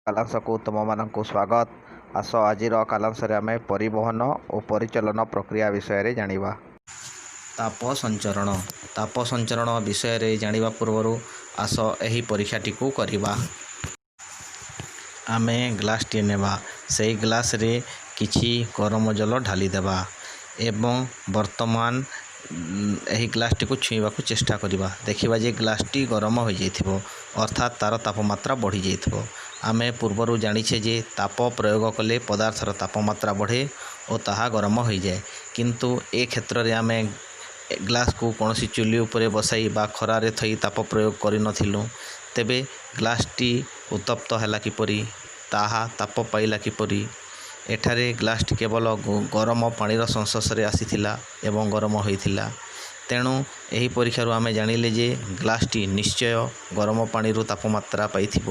କାଲାଂଶକୁ ତୁମମାନଙ୍କୁ ସ୍ୱାଗତ। ଆସ, ଆଜିର କାଲାଂଶରେ ଆମେ ପରିବହନ ଓ ପରିଚଳନ ପ୍ରକ୍ରିୟା ବିଷୟରେ ଜାଣିବା। ତାପ ସଞ୍ଚରଣ। ତାପ ସଞ୍ଚରଣ ବିଷୟରେ ଜାଣିବା ପୂର୍ବରୁ ଆସ ଏହି ପରୀକ୍ଷାଟିକୁ କରିବା। ଆମେ ଗ୍ଲାସଟିଏ ନେବା। ସେହି ଗ୍ଲାସରେ କିଛି ଗରମ ଜଳ ଢାଳିଦେବା ଏବଂ ବର୍ତ୍ତମାନ ଏହି ଗ୍ଲାସଟିକୁ ଛୁଇଁବାକୁ ଚେଷ୍ଟା କରିବା। ଦେଖିବା ଯେ ଗ୍ଲାସଟି ଗରମ ହୋଇଯାଇଥିବ, ଅର୍ଥାତ୍ ତା'ର ତାପମାତ୍ରା ବଢ଼ିଯାଇଥିବ। ଆମେ ପୂର୍ବରୁ ଜାଣିଛେ ଯେ ତାପ ପ୍ରୟୋଗ କଲେ ପଦାର୍ଥର ତାପମାତ୍ରା ବଢ଼େ ଓ ତାହା ଗରମ ହୋଇଯାଏ। କିନ୍ତୁ ଏ କ୍ଷେତ୍ରରେ ଆମେ ଗ୍ଲାସକୁ କୌଣସି ଚୁଲି ଉପରେ ବସାଇ ବା ଖରାରେ ଥୋଇ ତାପ ପ୍ରୟୋଗ କରିନଥିଲୁ। ତେବେ ଗ୍ଲାସଟି ଉତ୍ତପ୍ତ ହେଲା କିପରି? ତାହା ତାପ ପାଇଲା କିପରି? ଏଠାରେ ଗ୍ଲାସଟି କେବଳ ଗରମ ପାଣିର ସଂସ୍ପର୍ଶରେ ଆସିଥିଲା ଏବଂ ଗରମ ହୋଇଥିଲା। ତେଣୁ ଏହି ପରୀକ୍ଷାରୁ ଆମେ ଜାଣିଲେ ଯେ ଗ୍ଲାସଟି ନିଶ୍ଚୟ ଗରମ ପାଣିରୁ ତାପମାତ୍ରା ପାଇଥିବ।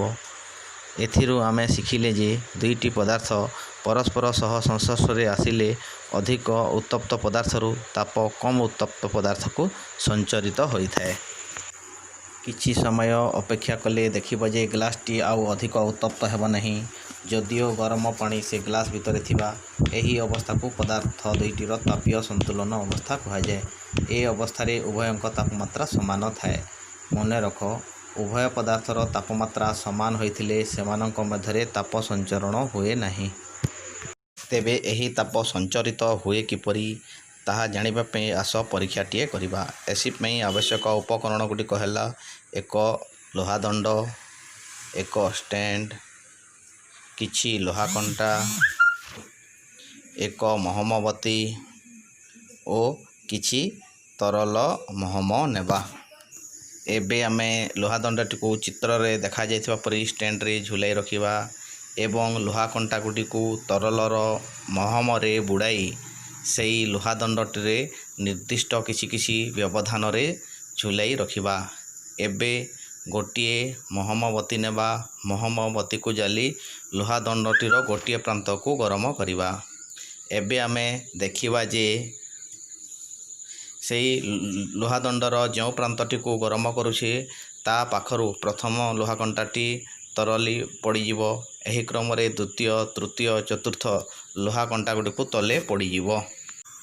ଏଥିରୁ ଆମେ ଶିଖିଲେ ଯେ ଦୁଇଟି ପଦାର୍ଥ ପରସ୍ପର ସହ ସଂସ୍ପର୍ଶରେ ଆସିଲେ ଅଧିକ ଉତ୍ତପ୍ତ ପଦାର୍ଥରୁ ତାପ କମ୍ ଉତ୍ତପ୍ତ ପଦାର୍ଥକୁ ସଞ୍ଚରିତ ହୋଇଥାଏ। କିଛି ସମୟ ଅପେକ୍ଷା କଲେ ଦେଖିବ ଯେ ଗ୍ଲାସଟି ଆଉ ଅଧିକ ଉତ୍ତପ୍ତ ହେବ ନାହିଁ, ଯଦିଓ ଗରମ ପାଣି ସେ ଗ୍ଲାସ ଭିତରେ ଥିବା। ଏହି ଅବସ୍ଥାକୁ ପଦାର୍ଥ ଦୁଇଟିର ତାପୀୟ ସନ୍ତୁଳନ ଅବସ୍ଥା କୁହାଯାଏ। ଏ ଅବସ୍ଥାରେ ଉଭୟଙ୍କ ତାପମାତ୍ରା ସମାନ ଥାଏ। ମନେରଖ, ଉଭୟ ପଦାର୍ଥର ତାପମାତ୍ରା ସମାନ ହୋଇଥିଲେ ସେମାନଙ୍କ ମଧ୍ୟରେ ତାପ ସଞ୍ଚରଣ ହୁଏ ନାହିଁ। ତେବେ ଏହି ତାପ ସଞ୍ଚରିତ ହୁଏ କିପରି, ତାହା ଜାଣିବା ପାଇଁ ଆସ ପରୀକ୍ଷାଟିଏ କରିବା। ଏଥିପାଇଁ ଆବଶ୍ୟକ ଉପକରଣଗୁଡ଼ିକ ହେଲା ଏକ ଲୁହା ଦଣ୍ଡ, ଏକ ଷ୍ଟାଣ୍ଡ, କିଛି ଲୁହା କଣ୍ଟା, ଏକ ମହମବତୀ ଓ କିଛି ତରଳ ମହମ ନେବା। ଏବେ ଆମେ ଲୁହା ଦଣ୍ଡଟିକୁ ଚିତ୍ରରେ ଦେଖାଯାଇଥିବା ପରି ଷ୍ଟାଣ୍ଡରେ ଝୁଲାଇ ରଖିବା ଏବଂ ଲୁହା କଣ୍ଟାଗୁଡ଼ିକୁ ତରଳର ମହମରେ ବୁଡ଼ାଇ ସେଇ ଲୁହା ଦଣ୍ଡଟିରେ ନିର୍ଦ୍ଦିଷ୍ଟ କିଛି କିଛି ବ୍ୟବଧାନରେ ଝୁଲାଇ ରଖିବା। ଏବେ ଗୋଟିଏ ମହମବତୀ ନେବା। ମହମବତୀକୁ ଜାଳି ଲୁହା ଦଣ୍ଡଟିର ଗୋଟିଏ ପ୍ରାନ୍ତକୁ ଗରମ କରିବା। ଏବେ ଆମେ ଦେଖିବା ଯେ ସେଇ ଲୁହା ଦଣ୍ଡର ଯେଉଁ ପ୍ରାନ୍ତଟିକୁ ଗରମ କରୁଛେ, ତା ପାଖରୁ ପ୍ରଥମ ଲୁହା କଣ୍ଟାଟି ତରଳି ପଡ଼ିଯିବ। ଏହି କ୍ରମରେ ଦ୍ୱିତୀୟ, ତୃତୀୟ, ଚତୁର୍ଥ ଲୁହା କଣ୍ଟାଗୁଡ଼ିକୁ ତଳେ ପଡ଼ିଯିବ।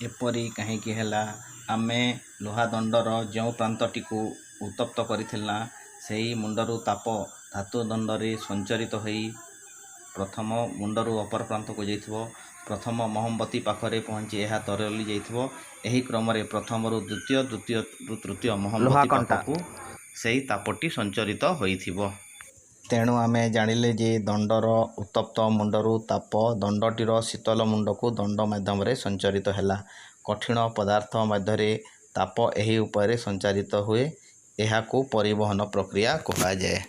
ଏପରି କାହିଁକି ହେଲା? ଆମେ ଲୁହା ଦଣ୍ଡର ଯେଉଁ ପ୍ରାନ୍ତଟିକୁ ଉତ୍ତପ୍ତ କରିଥିଲା, ସେହି ମୁଣ୍ଡରୁ ତାପ ଧାତୁ ଦଣ୍ଡରେ ସଞ୍ଚରିତ ହୋଇ ପ୍ରଥମ ମୁଣ୍ଡରୁ ଅପର ପ୍ରାନ୍ତକୁ ଯାଇଥିବ। ପ୍ରଥମ ମହମବତୀ ପାଖରେ ପହଞ୍ଚି ଏହା ତରଳି ଯାଇଥିବ। ଏହି କ୍ରମରେ ପ୍ରଥମରୁ ଦ୍ୱିତୀୟ, ଦ୍ୱିତୀୟରୁ ତୃତୀୟ ଲୁହା ମହମବତୀ କଣ୍ଟା ପାଖକୁ ସେହି ତାପଟି ସଞ୍ଚରିତ ହୋଇଥିବ। ତେଣୁ ଆମେ ଜାଣିଲେ ଯେ ଦଣ୍ଡର ଉତ୍ତପ୍ତ ମୁଣ୍ଡରୁ ତାପ ଦଣ୍ଡଟିର ଶୀତଳ ମୁଣ୍ଡକୁ ଦଣ୍ଡ ମାଧ୍ୟମରେ ସଞ୍ଚରିତ ହେଲା। କଠିନ ପଦାର୍ଥ ମଧ୍ୟରେ ତାପ ଏହି ଉପାୟରେ ସଞ୍ଚାରିତ ହୁଏ। ଏହାକୁ ପରିବହନ ପ୍ରକ୍ରିୟା କୁହାଯାଏ।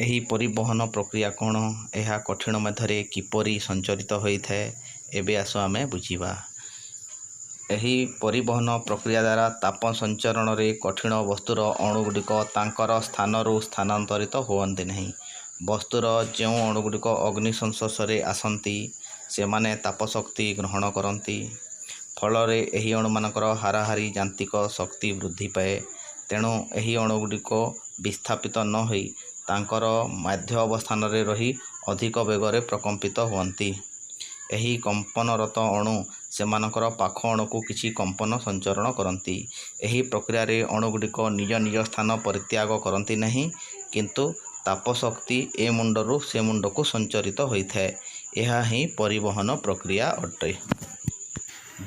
ଏହି ପରିବହନ ପ୍ରକ୍ରିୟା କ'ଣ, ଏହା କଠିନ ମଧ୍ୟରେ କିପରି ସଞ୍ଚରିତ ହୋଇଥାଏ, ଏବେ ଆସ ଆମେ ବୁଝିବା। ଏହି ପରିବହନ ପ୍ରକ୍ରିୟା ଦ୍ୱାରା ତାପ ସଞ୍ଚରଣରେ କଠିନ ବସ୍ତୁର ଅଣୁଗୁଡ଼ିକ ତାଙ୍କର ସ୍ଥାନରୁ ସ୍ଥାନାନ୍ତରିତ ହୁଅନ୍ତି ନାହିଁ। ବସ୍ତୁର ଯେଉଁ ଅଣୁଗୁଡ଼ିକ ଅଗ୍ନି ସଂସ୍ପର୍ଶରେ ଆସନ୍ତି, ସେମାନେ ତାପଶକ୍ତି ଗ୍ରହଣ କରନ୍ତି। ଫଳରେ ଏହି ଅଣୁମାନଙ୍କର ହାରାହାରି ଯାନ୍ତ୍ରିକ ଶକ୍ତି ବୃଦ୍ଧି ପାଏ। ତେଣୁ ଏହି ଅଣୁଗୁଡ଼ିକ ବିସ୍ଥାପିତ ନ ହୋଇ ତାଙ୍କର ମାଧ୍ୟ ଅବସ୍ଥାନରେ ରହି ଅଧିକ ବେଗରେ ପ୍ରକମ୍ପିତ ହୁଅନ୍ତି। ଏହି କମ୍ପନରତ ଅଣୁ ସେମାନଙ୍କର ପାଖ ଅଣୁକୁ କିଛି କମ୍ପନ ସଞ୍ଚରଣ କରନ୍ତି। ଏହି ପ୍ରକ୍ରିୟାରେ ଅଣୁଗୁଡ଼ିକ ନିଜ ନିଜ ସ୍ଥାନ ପରିତ୍ୟାଗ କରନ୍ତି ନାହିଁ, କିନ୍ତୁ ତାପଶକ୍ତି ଏ ମୁଣ୍ଡରୁ ସେ ମୁଣ୍ଡକୁ ସଞ୍ଚରିତ ହୋଇଥାଏ। ଏହା ହିଁ ପରିବହନ ପ୍ରକ୍ରିୟା ଅଟେ।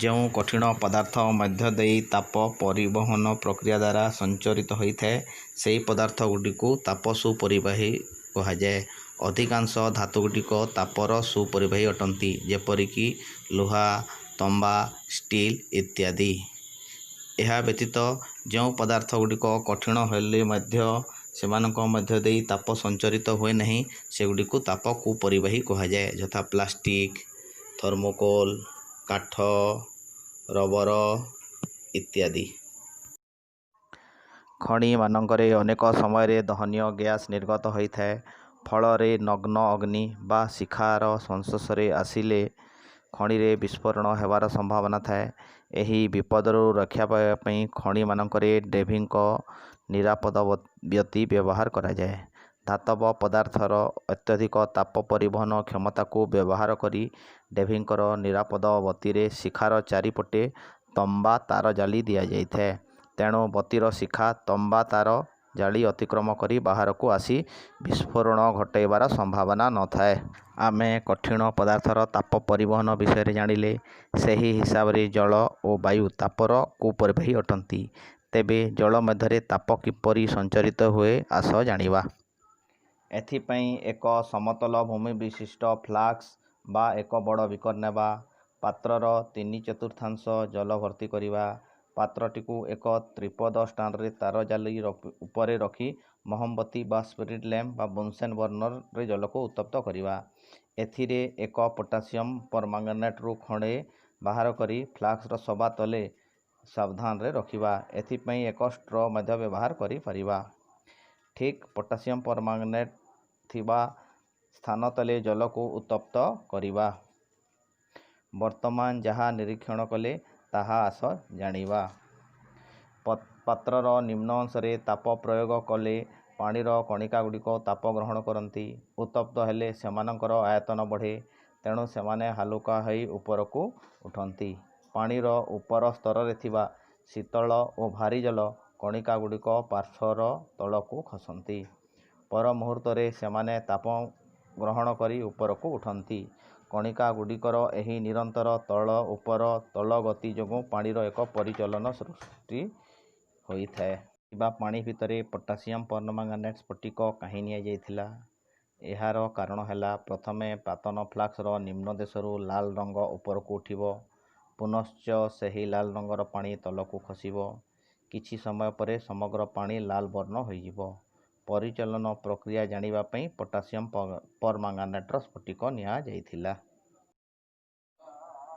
ଯେଉଁ କଠିନ ପଦାର୍ଥ ମଧ୍ୟ ଦେଇ ତାପ ପରିବହନ ପ୍ରକ୍ରିୟା ଦ୍ୱାରା ସଞ୍ଚରିତ ହୋଇଥାଏ, ସେହି ପଦାର୍ଥଗୁଡ଼ିକୁ ତାପ ସୁପରିବାହୀ କୁହାଯାଏ। ଅଧିକାଂଶ ଧାତୁଗୁଡ଼ିକ ତାପର ସୁପରିବାହୀ ଅଟନ୍ତି, ଯେପରିକି ଲୁହା, ତମ୍ବା, ଷ୍ଟିଲ୍ ଇତ୍ୟାଦି। ଏହା ବ୍ୟତୀତ ଯେଉଁ ପଦାର୍ଥଗୁଡ଼ିକ କଠିନ ହେଲେ ମଧ୍ୟ ସେମାନଙ୍କ ମଧ୍ୟ ଦେଇ ତାପ ସଞ୍ଚରିତ ହୁଏ ନାହିଁ, ସେଗୁଡ଼ିକୁ ତାପ କୁପରିବାହୀ କୁହାଯାଏ, ଯଥା ପ୍ଲାଷ୍ଟିକ୍, ଥର୍ମୋକୋଲ, କାଠ, ରବର ଇତ୍ୟାଦି। ଖଣିମାନଙ୍କରେ ଅନେକ ସମୟରେ ଦହନୀୟ ଗ୍ୟାସ୍ ନିର୍ଗତ ହୋଇଥାଏ। ଫଳରେ ନଗ୍ନ ଅଗ୍ନି ବା ଶିଖାର ସଂସ୍ପର୍ଶରେ ଆସିଲେ ଖଣିରେ ବିସ୍ଫୋରଣ ହେବାର ସମ୍ଭାବନା ଥାଏ। ଏହି ବିପଦରୁ ରକ୍ଷା ପାଇବା ପାଇଁ ଖଣିମାନଙ୍କରେ ଡେଭିଙ୍କ ନିରାପଦ ବତି ବ୍ୟବହାର କରାଯାଏ। ଧାତବ ପଦାର୍ଥର ଅତ୍ୟଧିକ ତାପ ପରିବହନ କ୍ଷମତାକୁ ବ୍ୟବହାର କରି ଡେଭିଙ୍କର ନିରାପଦ ବତୀରେ ଶିଖାର ଚାରିପଟେ ତମ୍ବା ତାରଜାଲି ଦିଆଯାଇଥାଏ। ତେଣୁ ବତୀର ଶିଖା ତମ୍ବା ତାର ଜାଳି ଅତିକ୍ରମ କରି ବାହାରକୁ ଆସି ବିସ୍ଫୋରଣ ଘଟାଇବାର ସମ୍ଭାବନା ନ ଥାଏ। ଆମେ କଠିନ ପଦାର୍ଥର ତାପ ପରିବହନ ବିଷୟରେ ଜାଣିଲେ। ସେହି ହିସାବରେ ଜଳ ଓ ବାୟୁ ତାପର କୁପରିବାହୀ ଅଟନ୍ତି। ତେବେ ଜଳ ମଧ୍ୟରେ ତାପ କିପରି ସଞ୍ଚରିତ ହୁଏ, ଆସ ଜାଣିବା। ଏଥିପାଇଁ ଏକ ସମତଲ ଭୂମିବିଶିଷ୍ଟ ଫ୍ଲାସ୍କ ବା ଏକ ବଡ଼ ବିକର୍ ନେବା। ପାତ୍ରର ତିନି ଚତୁର୍ଥାଂଶ ଜଳ ଭର୍ତ୍ତି କରିବା। ପାତ୍ରଟିକୁ ଏକ ତ୍ରିପଦ ଷ୍ଟାଣ୍ଡରେ ତାର ଜାଲି ଉପରେ ରଖି ମହମବତୀ ବା ସ୍ପିରିଟ୍ ଲ୍ୟାମ୍ପ ବା ବୁନସେନ୍ ବର୍ଣ୍ଣରରେ ଜଳକୁ ଉତ୍ତପ୍ତ କରିବା। ଏଥିରେ ଏକ ପଟାସିୟମ୍ ପରମାଙ୍ଗାନେଟ୍ରୁ ଖଣ୍ଡେ ବାହାର କରି ଫ୍ଲାସ୍କର ସବା ତଳେ ସାବଧାନରେ ରଖିବା। ଏଥିପାଇଁ ଏକ ଷ୍ଟ୍ର ମଧ୍ୟ ବ୍ୟବହାର କରିପାରିବା। ଠିକ୍ ପଟାସିୟମ୍ ପରମାଙ୍ଗାନେଟ୍ ଥିବା ସ୍ଥାନ ତଳେ ଜଳକୁ ଉତ୍ତପ୍ତ କରିବା। ବର୍ତ୍ତମାନ ଯାହା ନିରୀକ୍ଷଣ କଲେ, ତାହା ଆସ ଜାଣିବା। ପାତ୍ରର ନିମ୍ନ ଅଂଶରେ ତାପ ପ୍ରୟୋଗ କଲେ ପାଣିର କଣିକାଗୁଡ଼ିକ ତାପ ଗ୍ରହଣ କରନ୍ତି। ଉତ୍ତପ୍ତ ହେଲେ ସେମାନଙ୍କର ଆୟତନ ବଢ଼େ। ତେଣୁ ସେମାନେ ହାଲୁକା ହୋଇ ଉପରକୁ ଉଠନ୍ତି। ପାଣିର ଉପର ସ୍ତରରେ ଥିବା ଶୀତଳ ଓ ଭାରୀ ଜଳ କଣିକାଗୁଡ଼ିକ ପାର୍ଶ୍ୱର ତଳକୁ ଖସନ୍ତି। ପରମୁହୂର୍ତ୍ତରେ ସେମାନେ ତାପ ଗ୍ରହଣ କରି ଉପରକୁ ଉଠନ୍ତି। କଣିକାଗୁଡ଼ିକର ଏହି ନିରନ୍ତର ତଳ-ଉପର ତଳ ଗତି ଯୋଗୁଁ ପାଣିର ଏକ ପରିଚଳନ ସୃଷ୍ଟି ହୋଇଥାଏ। ଥିବା ପାଣି ଭିତରେ ପଟାସିୟମ୍ ପରମାଙ୍ଗାନେଟ୍ ସ୍ଫଟିକ କାହିଁ ନିଆଯାଇଥିଲା? ଏହାର କାରଣ ହେଲା, ପ୍ରଥମେ ପାତନ ଫ୍ଲାସ୍କର ନିମ୍ନଦେଶରୁ ଲାଲ ରଙ୍ଗ ଉପରକୁ ଉଠିବ। ପୁନଶ୍ଚ ସେହି ଲାଲ ରଙ୍ଗର ପାଣି ତଳକୁ ଖସିବ। କିଛି ସମୟ ପରେ ସମଗ୍ର ପାଣି ଲାଲ ବର୍ଣ୍ଣ ହୋଇଯିବ। ପରିଚଳନ ପ୍ରକ୍ରିୟା ଜାଣିବା ପାଇଁ ପଟାସିୟମ୍ ପରମାଙ୍ଗାନେଟ୍ର ସ୍ଫଟିକ ନିଆଯାଇଥିଲା।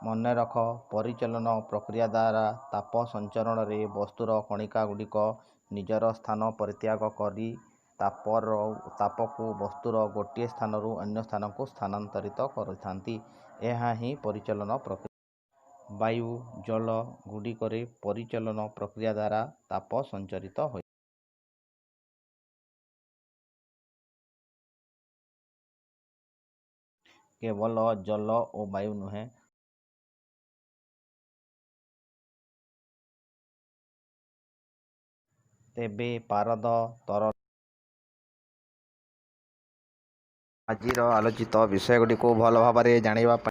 ମନେରଖ, ପରିଚଳନ ପ୍ରକ୍ରିୟାଦ୍ୱାରା ତାପ ସଞ୍ଚରଣରେ ବସ୍ତୁର କଣିକାଗୁଡ଼ିକ ନିଜର ସ୍ଥାନ ପରିତ୍ୟାଗ କରି ତାପକୁ ବସ୍ତୁର ଗୋଟିଏ ସ୍ଥାନରୁ ଅନ୍ୟ ସ୍ଥାନକୁ ସ୍ଥାନାନ୍ତରିତ କରିଥାନ୍ତି। ଏହା ହିଁ ପରିଚଳନ ପ୍ରକ୍ରିୟା। ବାୟୁ, ଜଳ ଗୁଡ଼ିକରେ ପରିଚଳନ ପ୍ରକ୍ରିୟାଦ୍ୱାରା ତାପ ସଞ୍ଚରିତ ହୋଇଥାଏ। କେବଳ ଜଳ ଓ ବାୟୁ ନୁହେଁ, ତେବେ ପାରଦ ତରଳ ଆଜିର ଆଲୋଚିତ ବିଷୟଗୁଡ଼ିକୁ ଭଲ ଭାବରେ ଜାଣିବା ପାଇଁ